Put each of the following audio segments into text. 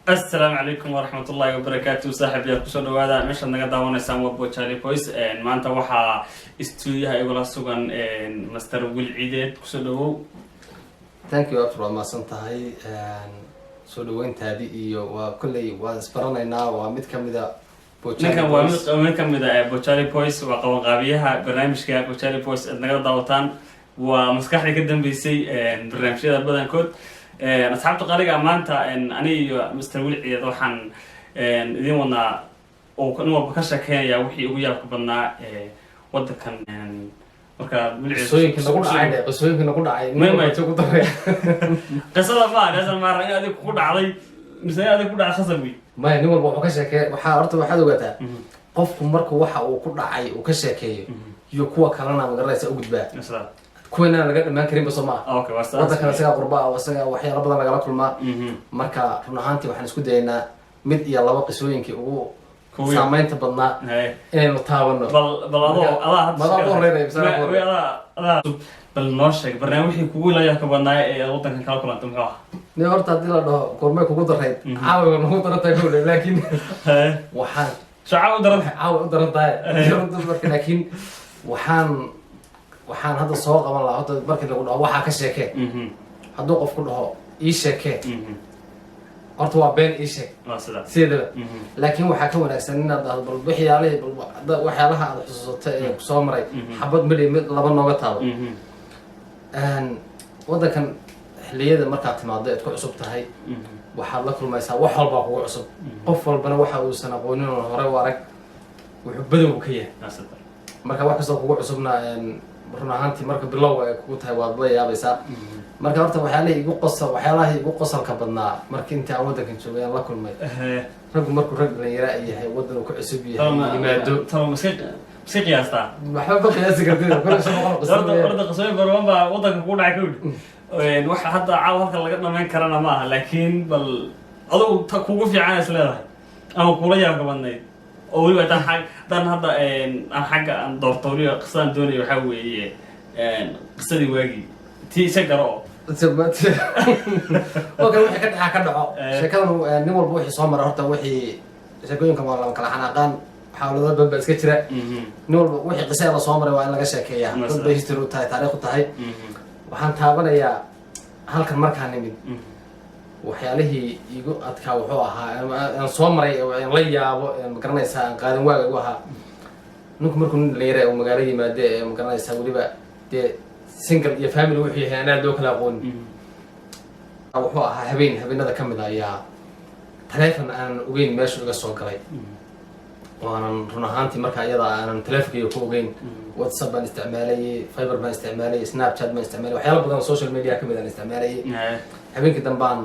Asalaamu calaykum waraxmat ullaahi wabarakaatu. Saaxib yaal, kusoo dhawaada meeshaad naga daawanaysaan waa Bojali Boys. Maanta waxaa istuudiyaha igula sugan Master Wil Ciideed. Kusoo dhawow. Thank you, abtur. Waad mahadsan tahay soo dhaweyntaadii iyo waa kolley waan isbaranaynaa, waa mid kamida. Ninkan waa mid kamid a Bojali Boys, waa qabanqaabiyaha barnaamijka Bojali Boys aad naga daawataan, waa maskaxdii ka dambeysay barnaamijyada badankood. Asxaabta qaliga, maanta ani iyo Mr Wil Ciideed waxaan idin wadnaa oo nin walba ka sheekeynaya wixii ugu yaabka badnaa wadankan. Marka Wil Ciideed- Qisooyinka nagu dhacay dhe, qisooyinka nagu dhacay. May. Ku daray. Qisada ma qisada maara in adig kugu dhacday mise in adig ku dhacay khasab wey? Maya, nin walba wuxuu ka sheekeey. Waxaa horta waxaad ogaataa, qofku marku waxa uu ku dhacay uu ka sheekeeyo iyo kuwa kalena, magaranaysa, u gudbaa. Isla. Kuwana laga dhamaan karinba, soo maaha? Okay, waa sidaas. Waddankan isagaa qurba ah oo isaga waxyaalo badan lagala kulmaa. Marka run ahaantii waxaan isku dayaynaa mid iyo laba qisooyinkii ugu saameynta badnaa inaynu taabano. Bal adoo adaa hadda Madaa ku horeynaya, mise anaa ku Way, adaa bal noo sheeg barnaamij wixii kugu layaabka badnaa ee aad waddankan kala kulantay, muxuu ahaa? Nin horta haddii la dhaho goormay kugu darayd, caawa nagu daran tahay kowdhe, laakiin waxaan Shacab u daran. Caawa u daran tahay marka, laakiin waxaan hadda soo qaban lahaa horta markii lagu dhaho waxaa ka sheekee, hadduu qofku dhaho ii sheekee, horta waa been ii sheeg. Waa sidaas. Sideedaba, laakiin waxaa ka wanaagsan inaad dhahdo bal waxyaalihii, bal waxyaalaha aad xusuusato ee kusoo maray, xabad midhi mid laba nooga taabo. Waddankan xilliyada markaad timaado eed ku cusub tahay, waxaad la kulmaysaa wax walbaa kugu cusub. Qof walbana waxa uusan aqoonin oo hore u arag wuxuu badow ka yahay. Waa sidaas. Marka wax kastoo kugu cusubna, run ahaantii marka bilowga ay kugu tahay waad la yaabaysaa. Marka horta waxyaalahii igu qosalka badnaa marka intii aan waddankan joogay aan la kulmay, raggu markuu rag dhalinyaro ay yahay, waddan uu ku cusub yahay yimaado. Talo maska qiyaastaa? Waxba ma qiyaasi kartid, 1500 qiso Horta weeyaan. horta qisooyin badan baa waddanka kugu dhacay ka waxa hadda caawa halka laga dhamayn karana ma aha, laakiin bal adugu ta kugu fiican is leedahay ama kula yaabka badnayd oo weliba haddaan hadda aan xagga aan doorto, weliba qisadaan doonayo waxaa weeye qisadii waagii tii isa garo oo Okay, wixii ka dhaca ka dhaco. Sheekadan nin walba wixii soo mara horta, wixii sheekooyinkan waa lama kala xanaaqaan, xawlado badan baa iska jira. Nin walba wixii qisa la soo maray waa in laga sheekeeyaa. Dad bay history u tahay, taariikh u tahay. Waxaan taabanayaa halkan markaan nimid, waxyaalihii igu adkaa wuxuu ahaa aan soo maray aan la yaabo, magaranaysaa, aan qaadan waaga igu ahaa. Ninku markuu nin dhalinyara uu magaalo yimaade ee, magaranaysaa, weliba dee single iyo family wuxuu yahay aan aad loo kala aqoonin, wuxuu ahaa habeen habeenada ka mid a ayaa taleefon aanan ogeyn meeshu iga soo galay, oo aanan run ahaantii marka iyada aanan taleefonkayga ku ogeyn. WhatsApp baan isticmaalayay, Viber baan isticmaalayay, Snapchat baan isticmaalayay, waxyaalo badan oo social media kamid aan isticmaalayay. Habeenkii dambaan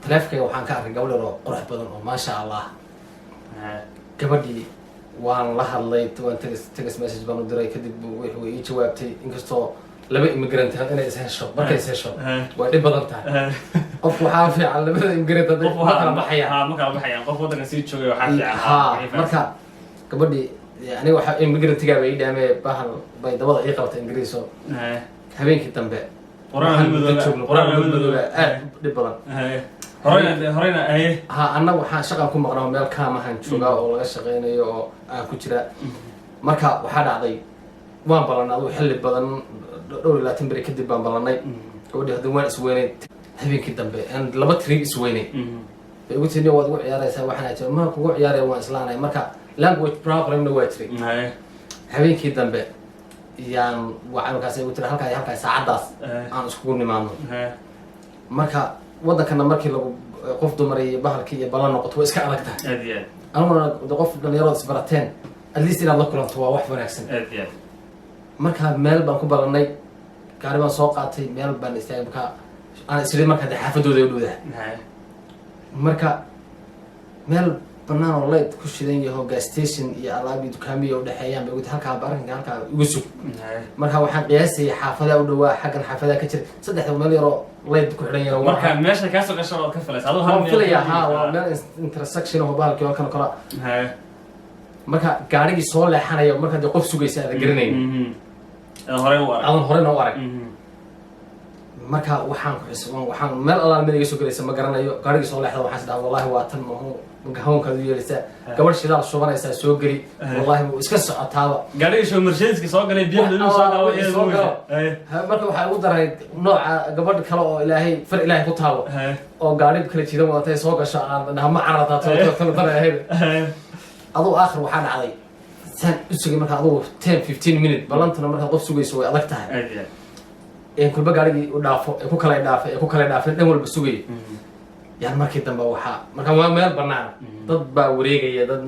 taleefonkayga waxaan ka arkay gabadh yar oo qurux badan oo maasha Allah. Gabadhii waan la hadlay, waan text message baan u diray. Kadib way ii jawaabtay, inkastoo laba immigrant inay is hesho, markay is hesho way dhib badan tahay. Qof waxaa fiican labada immigrant hadday Qof ma kala baxayaan. Ha, ma kala baxayaan. Qof waddanka sii joogay waxaa fiican. Ha, marka gabadhii aniga waxa immigrantigaa bay ii dhaamee, bahal bay dabada ii qabatay Ingiriis oo habeenkii dambe Qoraan waxaan muddo madooba. joogno, qoraan madooba aad u dhib badan. Horeyna haye. Ha, annaga waxaan shaqan ku maqnaa oo meel kaamahan joogaa oo laga shaqeynayo oo aan ku jira. Marka waxaa dhacday waan ballanay, adugu xilli badan, dhowr iyo labaatan beri kadib baan ballanay gabadhii. Hadda waan isweynay habeenkii dambe, aan laba trip isweynay, bay ugu tiri, "Waad ugu ciyaaraysaa." Waxaan jira ma kugu ciyaaraya, waan islaanay. Marka language problemna waa jiray. Habeenkii dambe yaan wacay, markaas ay ugu tiri halkaa iyo halkaa saacaddaas aan iskugu nimaadno. Marka waddankana markii lagu qof dumar iyo bahalkii iyo ballan noqoto way iska adag tahay. Aad iyo aad. Aniguna de qof dhalinyarada isbarateen, at least inaad la kulanto waa wax wanaagsan. Aad iyo aad. Marka meel baan ku ballanay, gaari baan soo qaatay, meel baan istaagay. Marka aan isiri marka de xaafadooda u dhowdaha. Marka meel Banaan oo light ku shidan yaho, gas station iyo alaab iyo dukaamiya udhexeeyaan bay ugu halkaa parkingka, halkaa igu sug. Marka waxaan qiyaasayay xaafadaha u dhawaa, xaggan xaafadaha ka jira, saddexda meel yaroo light ku xidhan yaro. Marka meesha kaasoo gasho waad ka filaysa aduu hal Waan meel. filayaa, ha, waa meel intersection oo bahalkii halkan oo kale. Marka gaarigii soo leexanaya, marka dee qof sugaysa aada garanayn. Horey u arag. Adan horena u arag. Marka waxaan ku xis waxaan meel allaal meel iga soo gelaysa ma garanayo. Gaarigii soo leexda, waxaan is dhaha, "Wallahi waa tan mahu." Marka hawankaad u yeelaysaa, gabadh shidaal shubanaysaa soo geli, wallahi wuu iska socotaaba. Gaarigii soo Mercedeska soo galay, BMW soo galo. Wixii soo galo. Marka waxaa ugu daray nooca gabadh kale oo Ilaahay far Ilaahay ku taabo oo gaari kala jiidan wadatay soo gasho, aan dhaha ma carartaa tan ahayd. Aduu aakhir waxaa dhacday saan u sugay marka adugu 10-15 minute ballantuna markaad qof sugayso way adag tahay. Aad iyo aad. Een kulba gaarigii u dhaafo ee ku kala dhaafay ee ku kala dhaafay, dhan walba sugayay. Yaan markii dambe waxaa marka waa meel banaan, dad baa wareegaya, dad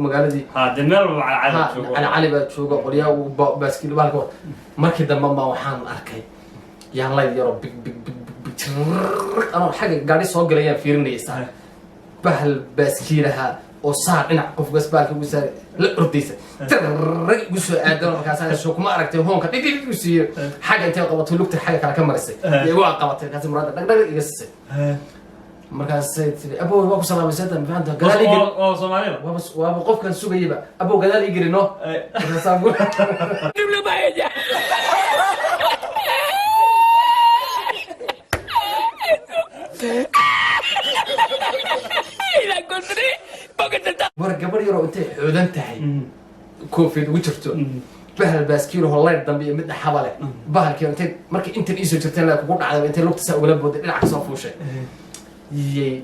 magaaladii. Ha, dee meel walba cali Ha, joogo. Cali Cali baa jooga, qolyaa baaskiil bahalka wata. Markii dambe baa waxaan arkay yaan light yaroo big big big big big jirr, anoo xagga gaari soo galayaan fiirinaya saa bahal baaskiilaha oo saa dhinac qofkas bahalka ugu saaray la ordaysa, tirrag igu soo aadan. Markaasaan soo kuma aragtay hoonka dhidhid igu siiyo, xagga intay qabato lugta xagga kale ka marisay iyo igu qabatay. Markaas muraada dhagdhag iga siisay. Markaasay tiri, "Abow, waa ku salaamay, seetan maanta gadaal ii geli." Oo Soomaalida. Waaba qofkan sugayaba, "Abow, gadaal ii geli no." Markaasaan ku Y la encontré porque te estaba War gabadh yaroo intay xoodan tahay, koofiyad ugu jirto, bahal baaskiilahoo layr dambe iyo mid dhaxaba leh, bahalkii intay markii intan iisoo jirteen la kugu dhacday, intay lugta saa ugala booday, dhinac kasoo fuushay, iyay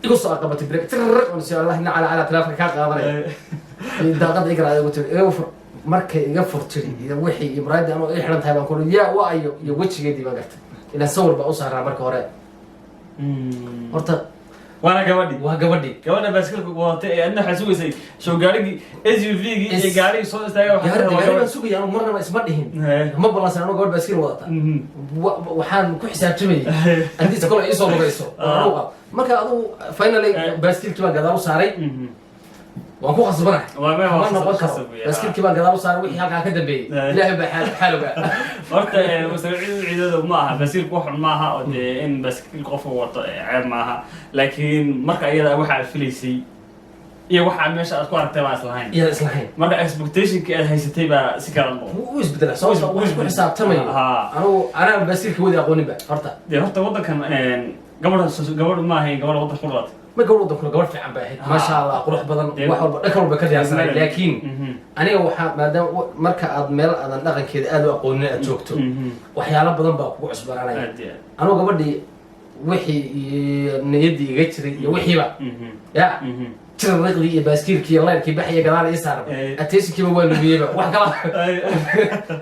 igu soo aqabatay brake tirr on si Allah ina cala cala taleefonka kaa qaadanaya iyo daaqada iga igu tiri, "Iga fur." Markay iga furtiri iyo wixii iyo muraayadii anoo ii xidhan tahay baan ku yaa wa ayo iyo wejigeedii baan gartay, ilaan sawir baa u saaraa marka hore horta. Waana gabadhii. Waa gabadhii. Gabadha baaskiilka wadatay ee adna waxaa sugaysay soo gaarigii SUV-gii iyo gaarigii soo istaagay waxaa gaari tiri, waa gaari baan gabadh. sugaya anu, marnaba isma dhihin, ma ballansan anuu gabadh baaskiil wadata. Waxaan ku xisaabtamayay antiisa kole iisoo lugayso oo anugu qabo. Marka adugu finally baaskiilkii baan gadaal u saaray. Waan ku khasbanahay. Waa ma waa noqon karo. Khasab weeye. Baaskiilkii baan gadaal u saaray, wixii halkaa ka dambeeyey Ilaahay baa xaal xaaloga. Horta masaciid ciidada ma aha, baaskiilku wax xun ma aha, oo dee in baaskiilka qofka wato ceeb ma aha, laakiin marka iyada waxa aad filaysay iyo waxa meesha aad ku aragtay baan islahayn. Iyada islahayn. Marka expectationki aad haysatay baa si kala noqon. Wuu u isbedelaa sababta wax ku xisaabtamayo. Anugu anaa baaskiilka wadi aqooninba horta. Dee horta waddankan gabadha gabadh ma ahayn gabadha waddanka ku dhalatay. Ma gabadh waddan kule, gabadh fiican bay ahayd, maasha Allah, qurux badan, wax walba dhanka walba ka diyaarsanay, laakiin aniga waxaa maadaama marka aad meel aadan dhaqankeeda aad u aqoonin aad joogto, waxyaalo badan baa kugu cusbanaanaya. Aad iyo aad. Anugu gabadhii wixii iyo niyaddii iga jiray iyo wixiiba ya jirariqdii iyo baaskiilkii iyo layrkii baxaya gadaal ii saaran, attentionkiiba waa lumiyeyba, wax kala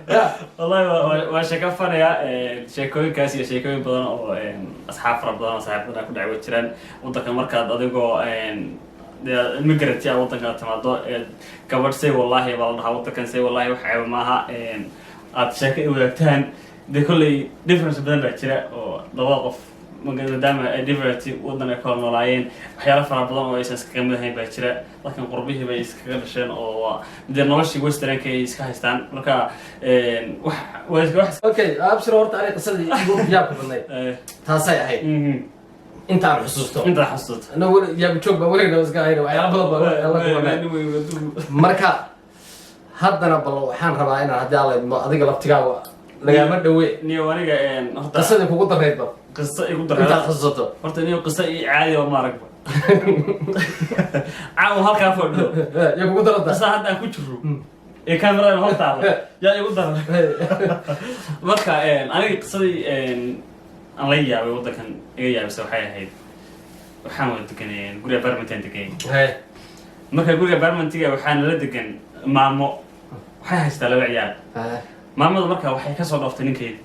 ya. Wallahi waa sheeko fanaya. Sheekooyinkaas iyo sheekooyin badan oo asxaab fara badan oo saaxiib badan ku dhacay way jiraan waddanka. Markaad adigoo dee immigrant ah waddanka aad timaado, gabadh say wallahi baa la dhahaa waddankan, say wallahi wax ceeba maaha, aad sheeko ay wadaagtaan, dee kolley difference badan baa jira oo labada qof maadaama ay different waddan ay kala noolaayeen, waxyaalo fara badan oo aysan iskaga mid ahayn baa jira. Dadkan qurbihii bay iskaga dhasheen oo dee noloshii westernka ay iska haystaan. Marka wax waa iska wax. Okay, abshir, horta aniga qisadii igu yaabka badnayd taasay ahayd intaan xusuusto. Intaad xasuusto. Anagu weli yaab joog baa weligna iska ahayn, waxyaalo badan baa la kulanay. Marka haddana bal waxaan rabaa inaan haddii Alla idmo adiga laftigaaga lagaama dhawe. Niyo aniga horta qisadii kugu darayd bal qiso igu intaad dareed xusuusato. Horta niyo qiso ii caadi oo ma aragba caawa halkaa fadhiyo. Ya kugu daranta. Qisa hadda aan ku jiro ee kamerada hor taala yaa igu daran. Marka aniga qisadii aan la yaabay waddankan iga yaabisa waxay ahayd, waxaan wada deganay guriga apartmentaan deganay. Marka guriga apartmentiga waxaa nala degan maamo, waxay haystaa laba ciyaal. Maamada marka waxay kasoo dhooftay ninkeedi.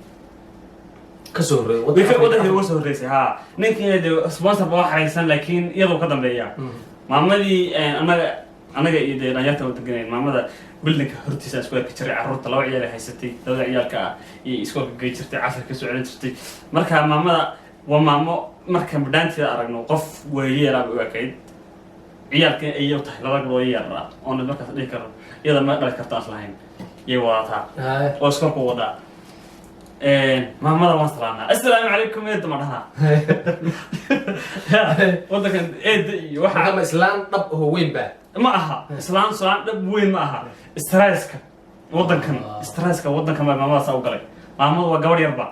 Kasoo horreeyay. Way ka waddankii uga soo horreysay. Ha, ninkiina dee sponsor ba waxaysan, laakiin iyadoo ka dambeeya maamadii. Anaga iyo dee dhalinyarta wada deganayn maamada buildingka hortiisa isku arki jiray. Carruurta laba ciyaal ay haysatay, labada ciyaalka ah iyo iskoolka gey jirtay, casarka soo celin jirtay. Marka maamada waa maamo markaan bidhaanteeda aragno qof waayeelaa bay u ekayd. Ciyaalka ayay u tahay laba gabdhood yar ah oona markaas dhihi karo iyada ma dhali karto aan islahayn yay wadataa oo iskoolku wadaa. Maamada waan salaamnaa, "Assalaamu calaykum, eedda," ma dhahaa. Wadankan eedda iyo waxa Marka ma islaan dhab oo weyn ba? Ma aha islaan dhab weyn ma aha. Stresska wadankan, stresska wadankan baa maamadaasa u galay. Maamadu waa gabadh yarba,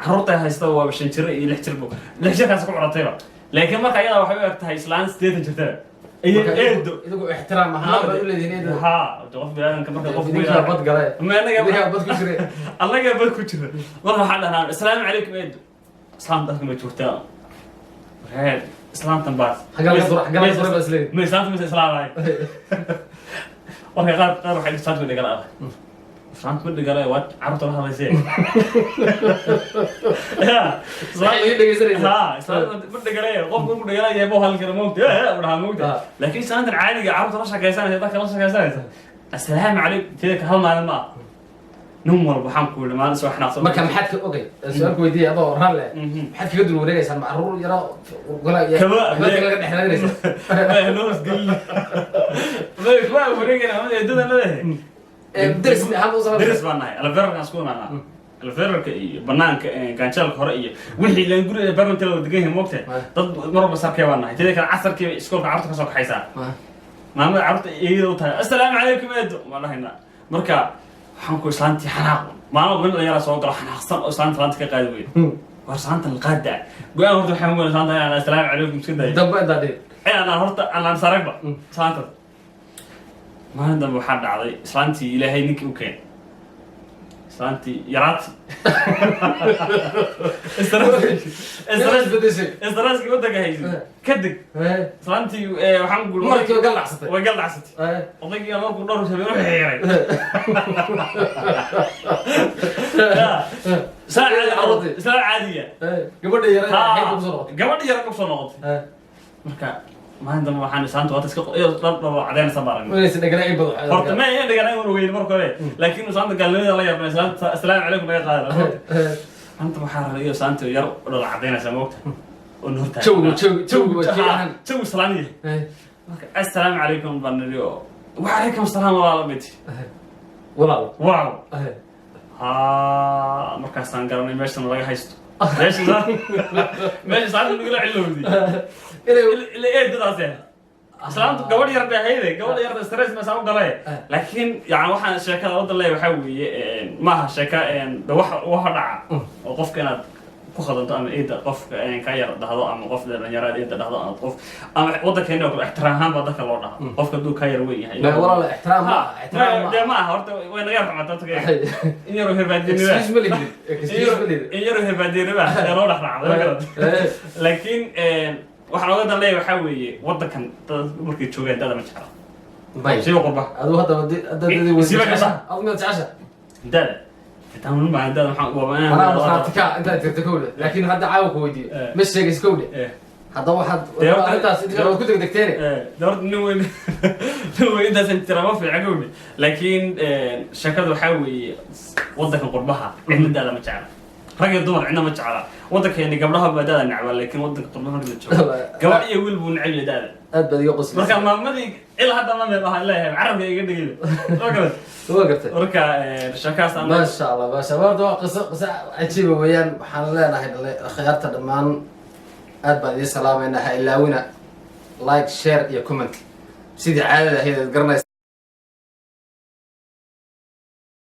carruurta haysta waa 5 jir iyo 6 jirbo, 6 jirkaas ku curatayba, laakiin marka ayada waxay u eg tahay islaan 80 jirtada iyo eedo. Idigu ixtiraam ahaan baad u leedihiin eedo. Ha, de qof biniaadamka marka qof Idinkaa bad gale. Ma anaga Idinkaa bad ku jire. Annaga bad ku jira. Marka waxaan dhahnaa, "Asalaamu calaykum, eedo." Islaamta dadka ma joogtaa reer islaamtan baas. Xaggaa laga duray baa isleeyihin. Ma islaamta mise islaamay? Marka qaar waxay islaamta ma dhigala adag, islaamta ma dhigala, waa carruurta la hadlaysee ya. Waxay iga dhegeysanaysaa. Ha, islaamta ma dhigala, qofku markuu dhigala yahay ma hadli kara, moogta u dhahaa, moogta. Laakiin islaamtan caadiga carruurta la shakaysanaysa, dadka la shakaysanaysa, "Assalaamu calaykum." Teeda ka hal maalin ma ah, nin walba waxaan ku yidhi maalin soo xanaaqsan. Marka maxaad ka ogay, su-aal ku weydiiyay adoo raalle, maxaad kaga dul wareegaysaan? Macruur yaro gola maxaad kaga dhex raadinaysaa? Noo isgelin kuma wareegayna eedada leedahay. Deris ahaan u samaysa. Deris baan nahay, alferarkaan isku imaanaa, alferarka iyo banaanka gaanjaalka hore iyo wixii ilaan guriga barmanti la degan yahay, moogta. Dad mar walba sarkee baan nahay. Teeda kale casarkii iskoolka carruurta ka soo kaxaysaa maamada carruurta iyada u tahay. "Assalaamu calaykum, eedo," waan dhahaynaa. Marka waxaan ku islaantii xanaaq maalin walba nin dhalinyara soo galo xanaaqsan oo islaanta laanta ka qaadi weyda. War islaanta qaada go-aan horta waxaan ugu islaanta inaan "assalaamu calaykum" iska dayo. Dambe intaa dhihi. Inaan horta anaan saragba islaantaas. Maalin dambe waxaa dhacday islaantii Ilaahay ninkii u keenay, islaantii yaraati. Isbedeshay. Stresskii waddanka haysay kadib islaantii waxaan ku Markii way gal dhacsatay. Way gal dhacsatay. Odaygii markuu dhowr habeen u xiiray Carruurtii. Islaan caadiya. Gabadha yara xeebta kusoo noqotay. Gabadhi yara kusoo noqotay. Marka maalin dambe waxaan islaanta waata iska iyadoo dhar dhar cadeynaysa baan aragnay. Inaysan dhegana in badan. Horta ma in dhegana in ogeyn marka hore, laakiin islaanta gaalnimada la yaabna, islaanta "assalaamu calaykum" naga qaadan. Maanta waxaa rabay iyo islaanta yar dhar cadaynaysa, moogta, oo hortaagan. Jawigu waa kii ahaan. Jawigu islaan yahay. Marka "assalaamu calaykum" baan nidhi oo "wacalaykum asalaam, walaala" miti. Walaal. Waaw. Ha, markaasaan garanay meeshan laga haysto, meesha meesha islaanta nagula cilowday. Inay Ila eedadaas islaantu gabadh yar bay ahayde, gabadha yarda stress masaa u galay. Laakiin yani waxaan sheekada waddan leeyahay waxaa weeye, maaha sheeka de wax waxa dhaca oo qofka inaad ku khadanto ama eeda qofka ka yar dhahdo ama qof dhalinyaraad eeda dhahdo ama qof ama waddankeena oo kale ixtiraam ahaan baa dadka loo dhaha qofka hadduu ka yar weyn yahay. Ma walaal, ixtiraam ma aha, ixtiraam ma dee ma aha, horta way naga yar xumaata dadka in yaroo herbaadinima. Excuse ma lihid, excuse ma lihid. In yaroo herbaadinima ee loo dhexraacdo ma garad. Laakiin waxaan oga dan leeyahay waxaa weeye waddankan dad markay joogaan dada ma jecla. May. Siiba qurba. Adigu hadda hadda Siiba gabdhaha. Adigu miyaad jecesha? Dada xitaa ma dada waxaan waa Anaa markhaati ka intaad jirta kowle, laakiin hadda caawa ku weydiiyo ma sheegaysa kowle. Haddaba waxaad Dee horta- arrintaas idinka waad ku degdegteene. De horta nin weyn intaasan jira ma fiican gowli, laakiin sheekada waxaa weeye waddanka qurbaha cidna dada ma jecla, rag iyo dumar cidna ma jecla. Waddankeeni gabdhaha baa dada necba, laakiin waddanka qurbaha marka la joogo gabadh iyo wiil buu neceb yahay dada. Aad baad iga qoslaysa. Marka maamadii ilaa hadda ma meel waxaan leeyahay carabka iga dhigay ma garat. Waa gartay. Marka sheekaas aan Maasha Allah, maasha Allah. Horta waa qiso cajiiba weeyaan. Waxaan leenahay khiyaarta dhammaan aad baan idiin salaamaynaa. Ha ilaawina like, share iyo comment sidii caadada ahayd aad garanaysa.